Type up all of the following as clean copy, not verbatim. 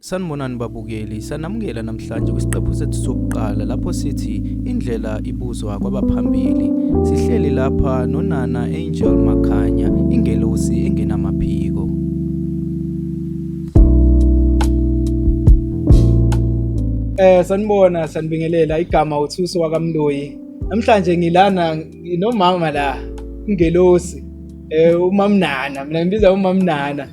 Sanibonani babukeli, sanamukela namhlanje kwisiqephu sethu sokuqala lapho sithi indlela ibuzwa kwabaphambili. Sihleli lapha noNana Angel Makhanya, ingelosi engenamaphiko. Sanibona, sanibingelela. Igama uThuso wakaMloyi. Namhlanje ngilana nginomama la, ingelosi. Umamnana, mina ngibiza umamnana.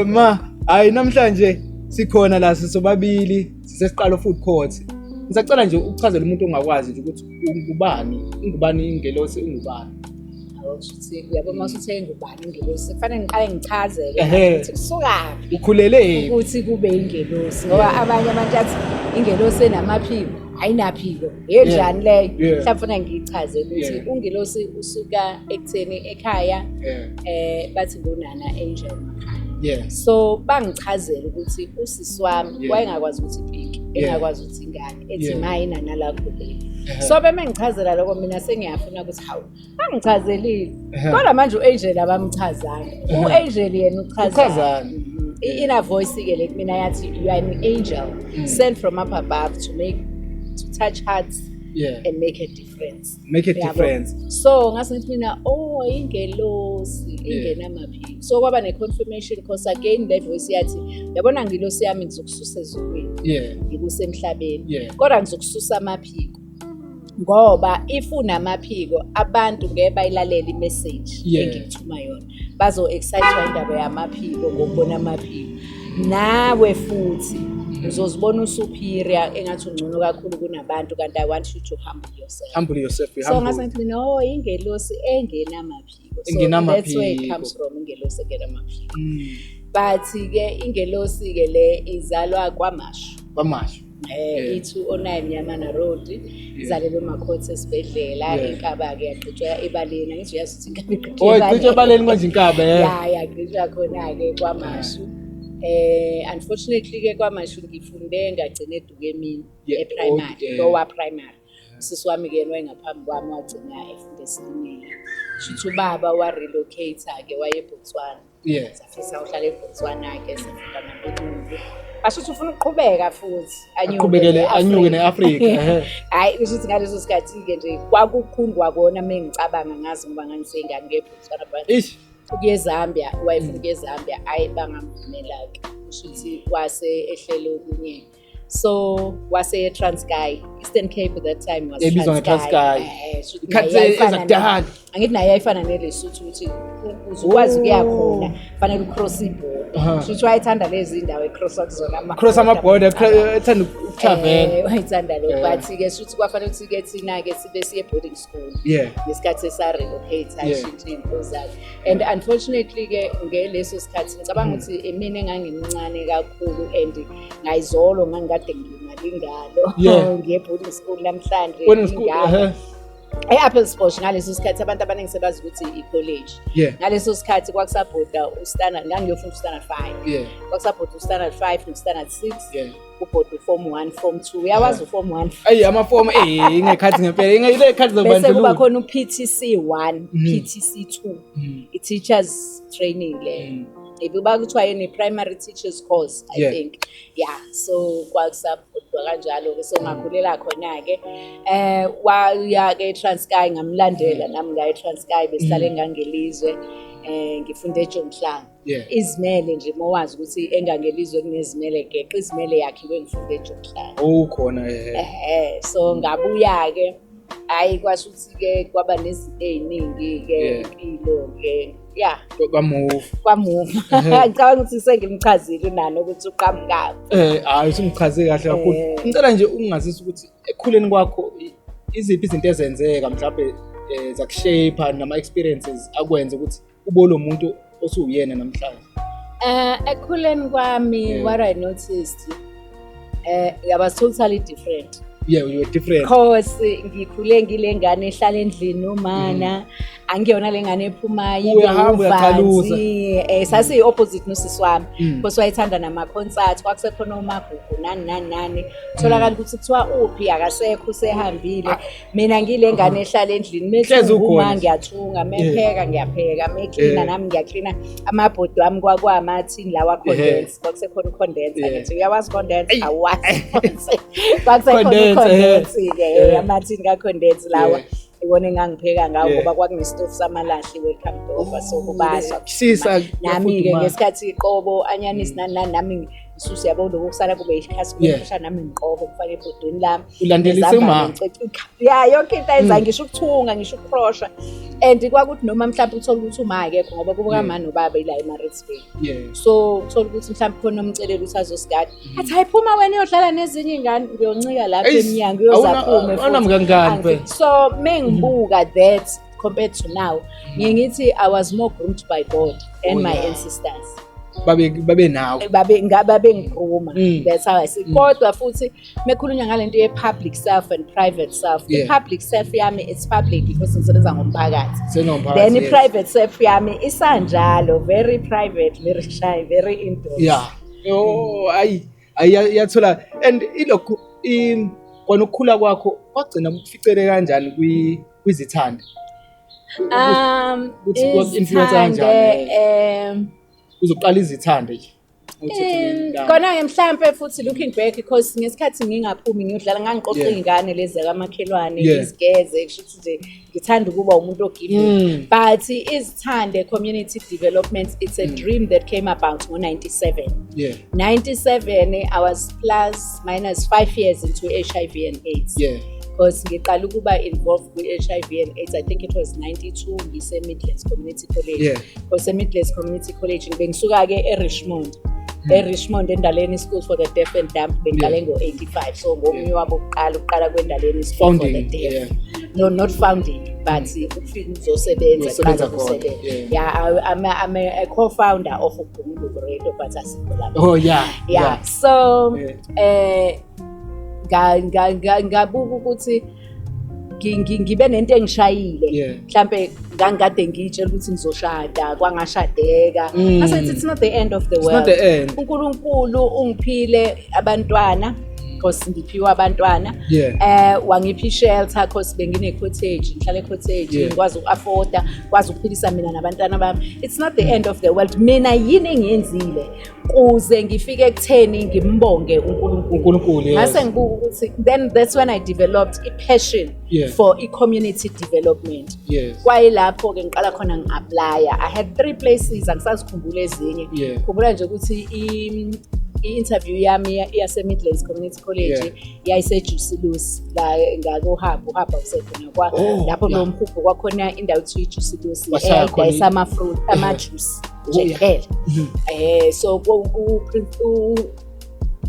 Ma, hayi namhlanje sikhona la sisobabili, sisesiqalo food court. Ngisacela nje ukuchazela umuntu ongakwazi nje ukuthi ungubani, ungubani ingelosi ungubani. Awushuthi uyabo uma usuthe ngubani ingelosi kufanele ngiqale ngichazeke ukuthi kusukaphi Ukhulele ukuthi kube ingelosi ngoba abanye abantu athi ingelosi enamaphiko ayinaphiko yenjani leyo. Mhlawumbe funa ngiyichaze ukuthi ungelosi usuka ekutheni ekhaya bathi ngunana Angel Makhanya. So bangichazela ukuthi usisi wami wayengakwazi ukuthi ipiki, engakwazi ukuthi ingane ethi ma inana lakho leli. So beme ngichazela lokho mina sengiyafuna ukuthi hawu bangichazelile kodwa manje u-Angel abamchazanga. U-Angel yena uchazani? I-inner voice ke le mina yathi you are an angel sent from up above to make to touch hearts and make a difference. Make a difference. So ngase ngithi mina oh ingelosi ingenamaphiko. So kwaba ne confirmation because again that voice yathi yabona ngilosi yami ngizokususa ezulwini. Ngikusemhlabeni. Kodwa ngizokususa amaphiko. Ngoba if unamaphiko abantu ngeke bayilalele imessage engikuthuma yona. Bazo excite indaba yamaphiko ngokubona amaphiko. Nawe futhi uzozibona usuperior engathi ungcono kakhulu kunabantu kanti I want you to humble yourself. Humble yourself. So ngase ngithi mina oh ingelosi engenamaphiko. So that's where it comes from, ingelosi engenamaphiko. But ke ingelosi ke le izalwa kwaMashu. KwaMashu. I-209 Nyamana Road, izalelwe eMakhotsi esibhedlela, inkaba ke yagqitshwa ebaleni. Angithi uyazi ukuthi inkaba igqitshwa ebaleni. Oh, igqitshwa ebaleni manje inkaba. Ya, yagqitshwa khona ke kwaMashu. Unfortunately ke kwaMashu ngifunde ngagcina eDukemini e-primary, lower primary. Usisi wami ke wayengaphambi kwami wagcina efunda eSilimela. Shuthi ubaba wa relocate ke waye eBotswana. Safisa uhlala eBotswana ke safunda nabelungu. Basho ukuthi ufuna ukuqhubeka futhi aqhubekele anyuke neAfrika. Hayi kusho ukuthi ngaleso sikhathi ke nje kwakukhungwa kona mengicabanga ngazi ngoba ngangisengane ke eBotswana but ukuye eZambia wayefuna ukuye eZambia hayi bangamvumela ke kusho ukuthi wase ehlele okunye. So wase Transkei, Eastern Cape at that time was Transkei. Ezakudala. Angithi naye ayifana neLesotho ukuthi uzokwazi ukuya khona fanele ucross ibhoda. Shuthi wayethanda lezi indawo ecross kuzona ama cross ama border, ethanda ukutravel. Wayethanda lo but ke shuthi kwafanele ukuthi ke thina ke sibe siye boarding school. Ngesikhathi esa relocate ashintshe into zakhe. And unfortunately ke ngeleso sikhathi ngicabanga ukuthi emini engangimncane kakhulu and ngayizolo ngangikade ngilimala ingalo ngiye boarding school namhlanje ingalo. E-Appelsbosch ngaleso sikhathi abantu abaningi sebazi ukuthi i-college. Ngaleso sikhathi kwakusabhoda ustandard, ngangiyofunda ustandard 5. Kwakusabhoda ustandard 5 nostandard 6. Kubhoda uform 1, form 2. Uyawazi uform 1? Ayi ama-form ingekhathi ngempela, ingekhathi Bese kuba zobandlululo. khona u-PTC 1, PTC 2. I-teachers training le. Ibuba kuthiwa yini primary teachers course I think. Yeah, so kwakusabhodwa kanjalo ke so ngakhulela khona ke. Waya ke eTranskei ngamlandela nami ngaya eTranskei besihlale engangelizwe. Ngifunde eJomhlanga. Izimele nje mowazi ukuthi engangelizwe kunezimele geqa izimele yakhiwe ngifunde eJomhlanga. Oh khona So ngabuya ke hayi kwasho ukuthi ke kwaba nezinto eziningi ke impilo ke. Yeah. Kwamove. Kwamove. Ngicabanga ukuthi sengimchazile unani ukuthi uqhamukaphi. Hayi usungichaze kahle kakhulu. Ngicela nje ukungazisa ukuthi ekukhuleni kwakho iziphi izinto ezenzeka mhlawumbe zakushape nama experiences akwenza ukuthi ube lo muntu osuwuyena namhlanje. Ekukhuleni kwami what I noticed I was totally different. Yeah, you were different. Because ngikhule ngile ngane ehlala endlini umana. Angiyona lengane ephumayo. Uyahamba, uyaqaluza. Sasiyi opposite nosisi wami, because wayethanda nama concert, kwakusekhona omagugu nani nani nani. Tholakala ukuthi kuthiwa uphi, akasekho, usehambile. Mina ngile ngane ehlala endlini. Hlezi Methunga ukhona. uma ngiyathunga, mepheka ngiyapheka, meklina nami ngiyaklina. Amabhodi wami kwakwamathini lawa, condense, kwakusekhona u-condense. Ngithi uyawazi condense? Awazi. Kwakusekhona Condense, u-condense ke, amathini ka-condense lawa, iwona engangipheka ngawo, ngoba kwakunesitofu samalahle, welcome dover, so kubaswa. Kusisa. Nami-ke ngesikhathi iqobo anyanisi nani nani, nami ngisuse, yabo, lokhu kusala kube ikhasi, kuphusha, nami ngiqobe kufake ebhodweni lami. Ulandelise Ngizamba uma. Ya, yonke into ayenzayo, ngisho ukuthunga, ngisho ukucrochet. And kwakuthi noma mhlawumbe uthole ukuthi uma akekho, ngoba kuba kama nobaba ila eMaritzburg, so uthola ukuthi mhlawumbe khona omcelela ukuthi azosigada, athi, "Hayi, phuma wena, uyodlala nezinye iy'ngane." Ngiyoncika lapha emnyango, uyozaphume futhi. Awunamngani phela. So mengibuka that compared to now, ngiye ngithi I was more groomed by God and my ancestors. Babe nawe. Babe babengigrooma. That's how I see. Kodwa futhi mekhulunywa ngalento ye-public self and private self, i-public self yami, it's public because ngisebenza ngomphakathi. Senomphakathi. Then i-private self yami isanjalo, very private, very shy, very indoors. Yeah. Oh, ayi ayi, iyathola. And ilokhu kona ukukhula kwakho kwagcina kukuficele kanjani kwizithande? Ukuthi kwaku-influence Izithande, kanjani? Uzoqala izithande nje. Uthi Kona-ke mhlampe futhi looking back, because ngesikhathi ngingaphumi ngiyodlala, ngangiqoqa iy'ngane lezi zakamakhelwane, ngizigeze, kusho ukuthi nje ngithanda ukuba umuntu ogidile. But izithande community development, it's a dream that came about ngo-97. 97, I was plus minus 5 years into HIV and AIDS, because ngiqala ukuba involved kwi-HIV and AIDS, I think it was 92, ngise-Midlands Community College. Because e-Midlands Community College bengisuka-ke eRichmond, eRichmond eNdaleni School for the Deaf and Dumb, bengiqale ngo-85, so ngomunye wabo kuqala ukuqala kweNdaleni School for the Founding. Deaf. No, not founding, but ukufika uzosebenza. Uzosebenza Qala khona, ukusebenza. Yeah, I'm a co-founder of uGumgungundlovu Radio, but asikho lapho. Yeah, so ngabuka ukuthi ngibe nento engishayile. Mhlambe ngangikade ngiyitshela ukuthi ngizoshada, kwangashadeka. Ngase ngithi it's not the end of the It's not world. the end. uNkulunkulu ungiphile abantwana, because ngiphiwe abantwana. Wangipha i-shelter, cause bengine cottage, ngihlala e-cottage, ngikwazi uku-afforda, ngikwazi ukuphilisa mina nabantwana bami. It's not the end of the world. Mina yini engiyenzile kuze ngifike ekutheni ngimbonge uNkulunkulu? uNkulunkulu, yes. Ngase ngibuka ukuthi then that's when I developed i-passion for i-community development. Kwayilapho-ke ngiqala khona ngi-applya. I had three places, angisazikhumbula ezinye. Khumbula nje ukuthi i-interview yami yase-Midlands Community College yayise-Juicy Lucy, la ngakuhamba uhamba kusekhona kwa lapho kulo mhubho kwakhona indawo ekuthiwa i-Juicy Lucy, Washaya khona edayisa ama-fruit, ama-juice nje kuphela. So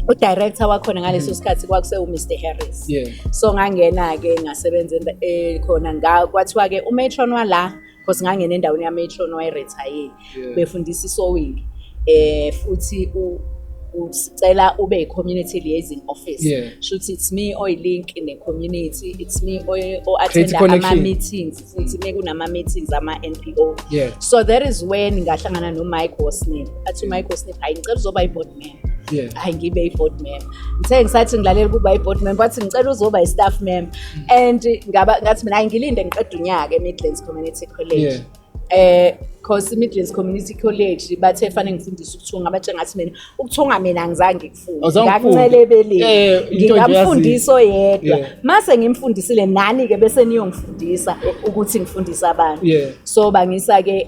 u-director wakhona ngaleso sikhathi kwakuse u-Mr Harris. So ngangena-ke, ngasebenza khona, kwathiwa-ke umatron wala, because ngangena endaweni yamatron wayeretayile, befundisa i-sewing, futhi usicela ube i-community liaison office. Shuthi it's me oyi-link ne-community, it's me Create o-attenda connection. ama-meetings, futhi mekunama-meetings ama-NPO. So that is when ngahlangana noMike Wosnip. Athi uMike Wosnip, "Hayi, ngicela uzoba i-board member." Hayi, ngibe i-board member. Ngithe ngisathi ngilalela ukuba i-board member, wathi, "Ngicela uzoba i-staff member." And ngaba ngathi mina, "Hayi, ngilinde ngiqeda unyaka e-Midlands Community College." Cause i-Midlands Community College bathe fanele ngifundise ukuthunga, bathe, ngathi mina ukuthunga mina angizange ngikufunde. Awuzange ufunde. Ngakuncela ebeleni. Into nje Ngingamfundisa oyedwa. Mase ngimfundisile nani-ke bese niyongifundisa ukuthi ngifundise abantu. So bangisa-ke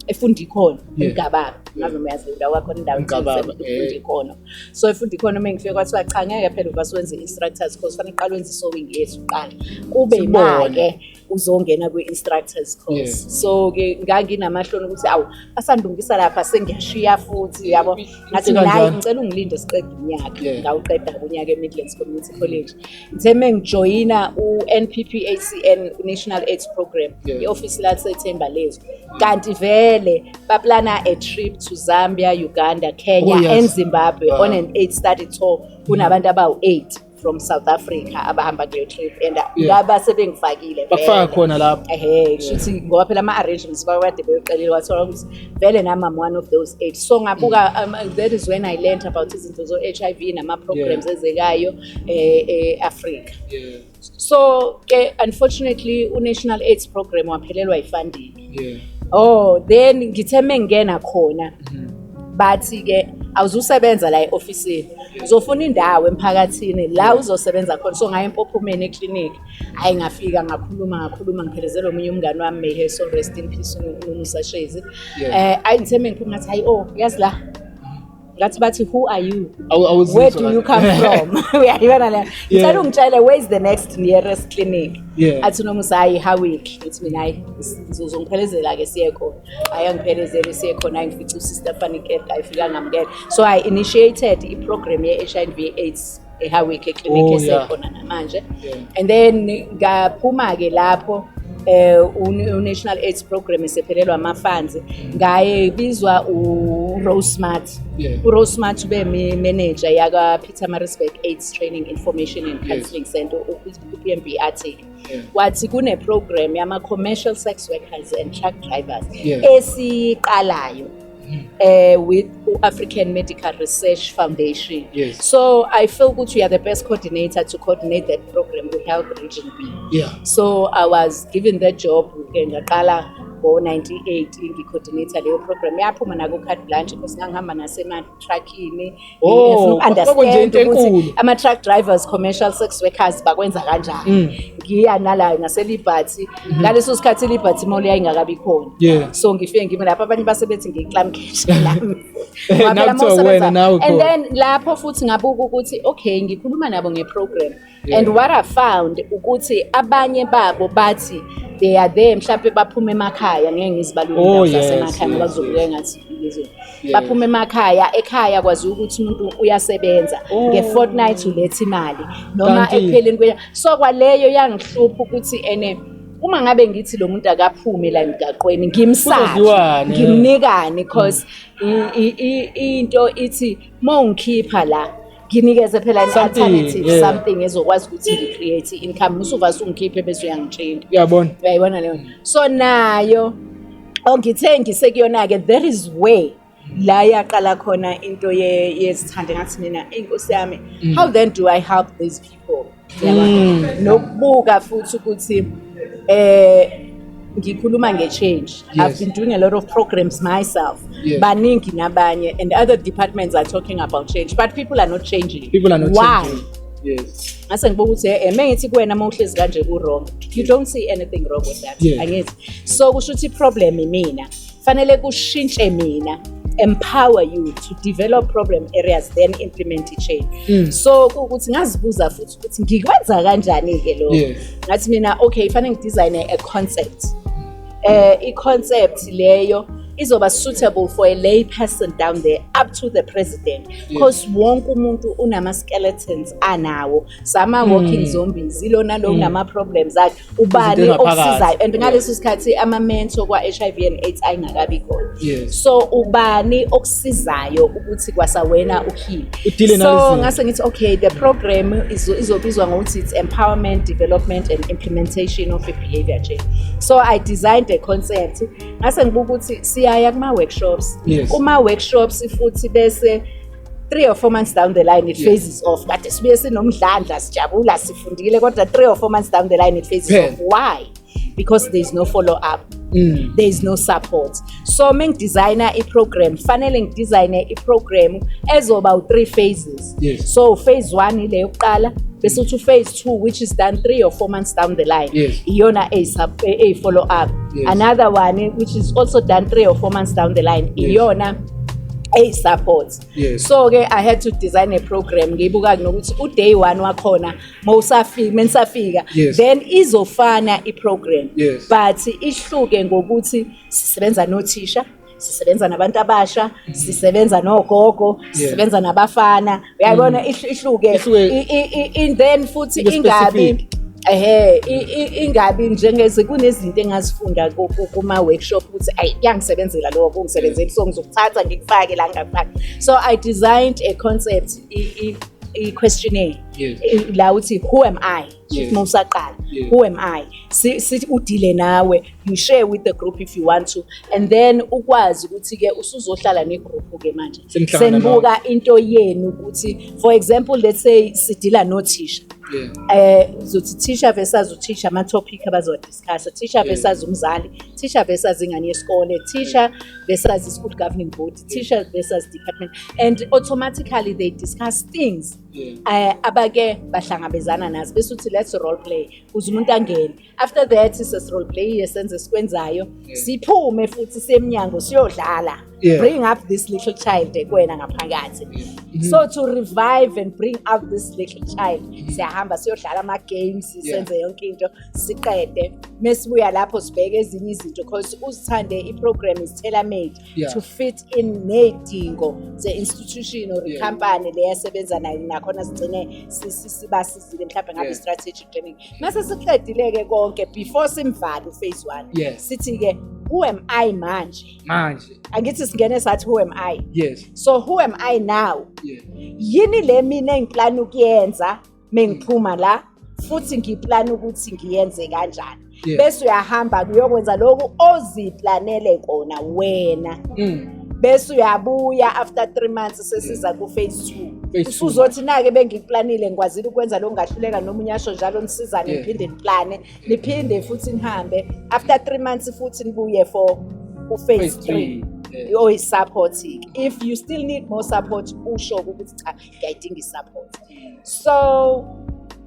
eFunda Ikhono, eMgababa. Ngazi noma uyazi indawo yakhona, indawo Emgababa, eFunda Ikhono. So eFunda Ikhono uma ngifike kwathiwa cha, ngeke phela uvase wenze i-instructors course, fanele uqale wenze i-sewing yethu kuqala. Kube Sibone. ima-ke uzongena kwi-instructors course. So-ke nganginamahloni ukuthi awu, basandungisa lapha, sengiyashiya futhi, yabo. Ngathi mina, Kanjani? "Hayi, ngicela ungilinde siqede unyaka." Yeah. Ngawuqeda unyaka e-Midlands Community College. Ngithe mengijoyina u-NPPACN, National AIDS Program, i-office laseThemba Lezwe. Kanti vele baplana a trip to Zambia, Uganda, Kenya Oh, yes. and Zimbabwe on an AIDS study tour. Kunabantu abawu-8 from South Africa abahamba kuleyo trip and ngaba sebengifakile Bakufaka khona lapho. Ehe, kushuthi ngoba phela ama-arrangements bakade beyoqalile, wathola ukuthi vele nami I'm one of those eight. So ngabuka, that is when I learned about izinto zo-HIV nama-programs ezekayo e-Africa. So ke unfortunately u-National AIDS Program waphelelwa i-funding. Oh, then ngithe mengena khona, bathi ke awuzusebenza la e-ofisini, uzofuna indawo emphakathini la uzosebenza khona. So ngaye eMpophomeni eclinic. Hayi, ngafika ngakhuluma, ngakhuluma, ngiphelezela omunye umngani wami, may her soul rest in peace, uNomusa Shezi. Ayi, ngithe mengiphuma ngathi, hayi, oh, yazi la ngathi bathi, "Who are you?" Awuzizwa "Where do you kahle. come from?" Uyayibona le? "Ngicela ungitshele, where is the next nearest clinic?" Athi uNomusa, "Hayi, Howick." Ngithi mina, "Hayi, uzongiphelezela-ke siye khona." Hayi, angiphelezele siye khona. Hayi, ngifice uSister Faniketa, ayifika ngamukela. So I initiated i-program ye-HIV AIDS eHowick eclinic esekhona namanje. And then ngaphuma-ke lapho, u-National AIDS Program esephelelwa ama-funds, ngaye bizwa uRose Smart. URose Smart ube manager yaka Pietermaritzburg AIDS Training, Information and Counseling Center, uPMB ATIC. Wathi kune program yama commercial sex workers and truck drivers esiqalayo with African Medical Research Foundation. So I feel ukuthi you are the best coordinator to coordinate that program with Health Region B. So I was given that job ke, ngaqala ngo-98 ngi-coordinator leyo program. Yaphuma naku carte blanche because ngangihamba nasema-truckini. Oh, Ngifuna kwakunje into uku-understand ukuthi enkulu. ama-truck drivers, commercial sex workers bakwenza kanjani. Ngiya nala ngase-Liberty. Ngaleso sikhathi i-Liberty Mall yayingakabi khona. So ngifike ngime lapho, abanye base bethi ngiklamkeshe lami. Ngoba phela Nakuthiwa uma wena nawe and khona. Then lapho futhi ngabuka ukuthi okay, ngikhuluma nabo nge-program and what I found ukuthi abanye babo bathi they are there, mhlawumbe baphuma emakhaya, ngeke ngizibalule indawo zasemakhaya ngoba kuzobukeka ngathi lezo. Baphuma emakhaya, ekhaya kwaziwa ukuthi umuntu uyasebenza, nge-fortnight uletha imali noma ekupheleni kwenyanga. So kwaleyo yangihlupha ukuthi ene uma ngabe ngithi lo muntu akaphume la emgaqweni, ngimsaphi, Kuzodliwani, yeah. ngimnikani? Cause into ithi uma ungikhipha la, nginikeze phela an Something, alternative, something ezokwazi ukuthi ngi-create i-income. Usuva sungikhiphe bese uyangitshintsha. Uyabona. Uyayibona leyo? So nayo, oh, ngithe ngisekuyona-ke, there is where la yaqala khona into yezithande. Ngathi mina, inkosi yami, how then do I help these people? Uyabona? Nokubuka futhi ukuthi ngikhuluma nge-change. I've been doing a lot of programs myself. Baningi nabanye and other departments are talking about change, but people are not changing. People are not Why? changing. Yes. Ngase ngibuka ukuthi mengithi kuwena uma uhlezi kanje ku-wrong, you don't see anything wrong with that. Angithi so kusho ukuthi i-problem imina, fanele kushintshe mina. Empower you to develop problem areas, then implement i-change. So kuwukuthi ngazibuza futhi ukuthi ngikwenza kanjani-ke lokho. Ngathi mina, okay, fanele ngidesigne a concept. I-concept leyo izoba suitable for a lay person down there up to the president, because wonke umuntu unama-skeletons anawo, sama-walking zombies, ilona lo unama-problems akhe, ubani Izinto ey'ngaphakathi. okusizayo. And ngaleso sikhathi ama-mentor kwa-HIV and AIDS ayingakabi khona. So ubani okusizayo ukuthi kwasawena uheal? Udile So nalezi zinto. ngase ngithi, okay, the program izobizwa ngokuthi it's empowerment, development and implementation of a behavior change. So I designed a concept. Ngase ngibuka ukuthi siyaya kuma-workshops, kuma-workshops futhi bese 3 or 4 months down the line it phases off. Kade sibuye sinomdlandla, sijabula, sifundile, kodwa 3 or 4 months down the line it phases Phela. off. Why? Because there is no follow up, there is no support. So mengidesigna i-program, fanele ngidesigne i-program ezoba u-three phases. So phase one ile yokuqala, bese uthi phase two, which is done 3 or 4 months down the line, iyona eyi-follow up. Another one, which is also done 3 or 4 months down the line, iyona eyi-support. So-ke I had to design a program, ngibuka nokuthi u-day one wakhona mawusafika, menisafika, then izofana i-program, but ihluke ngokuthi sisebenza nothisha, sisebenza nabantu abasha, sisebenza nogogo, sisebenza nabafana. Uyayibona, ihluke. Ihluke. And then futhi Ibe ingabi specific. ehe ingabi njengeze kunezinto engazifunda kuma-workshop ukuthi ayi, kuyangisebenzela lokho, kungisebenzela, so ngizokuthatha ngikufake la ngakufaki. So I designed a concept. i-questionnaire. Yes. La uthi, "Who am I?" Uma usaqala, "Who am I?" Sithi udile nawe, you share with the group if you want to, and then ukwazi ukuthi ke usuzohlala negroup ke manje, Senihlangana. Senibuka into yenu ukuthi, for example, let's say sidila nothisha, uzothi teacher versus uthisha, ama topic abazowadiscuss, teacher versus umzali, teacher versus ingane yesikole, teacher versus i-school governing board, teacher versus department, and automatically they discuss things abake bahlangabezana nazo, bese uthi, "Let's role play," ukuze umuntu angene. After that ses role play, senze sikwenzayo, siphume futhi semnyango siyodlala. Bring up this little child kuwena ngaphakathi. So to revive and bring out this little child, siyahamba siyodlala ama-games, senze yonke into, siqede, mesibuya lapho sibheke ezinye izinto, because uzithande i-program is tailor made to fit in ney'dingo ze-institution or i-company le yasebenza nayo. Nakhona sigcine sibasizile mhlawumbe ngabe i-strategic planning. Mase siqedile-ke konke, before simvale u-phase one, sithi-ke, "Who am I manje?" Manje. Angithi singene sathi, "Who am I?" Yes. So who am I now? Yini le mina engiplana ukuyenza mengiphuma la, futhi ngiplana ukuthi ngiyenze kanjani? Bese uyahamba kuyokwenza lokhu oziplanele kona wena, bese uyabuya after 3 months, sesiza ku-phase two. Phase two. Usuzothi, "Nake bengikuplanile, ngikwazile ukwenza lokhu, ngahluleka," nomunye asho njalo, nisizane, niphinde niplane, niphinde futhi nihambe after 3 months, futhi nibuye for u-phase Phase three, three. Oyi-support. If you still need more support, usho ukuthi, "Cha, ngiyayidinga i-support." So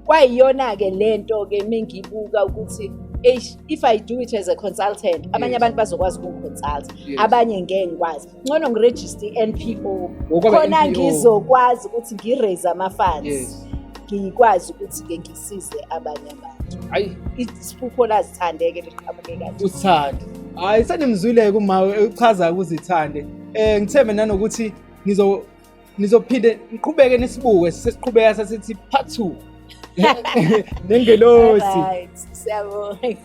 kwayiyona-ke lento-ke mengibuka ukuthi, eish, if I do it as a consultant, abanye abantu bazokwazi ukungiconsult, abanye ngeke ngikwazi. Ngcono ngirejiste i-NPO, Ngokwaba khona NPO. ngizokwazi ukuthi ngi-raise ama-funds, ngikwazi ukuthi-ke ngisize abanye abantu. Hayi. Isiphupho lazithande-ke liqhamuke kanje. Uthande. Hayi, senimzwile kuma uchaza ukuzithande. Ngithembe nanokuthi nizophinde niqhubeke nisibuke, sesiqhubeka sasithi part 2 nengelosi. Alright, siyabonga.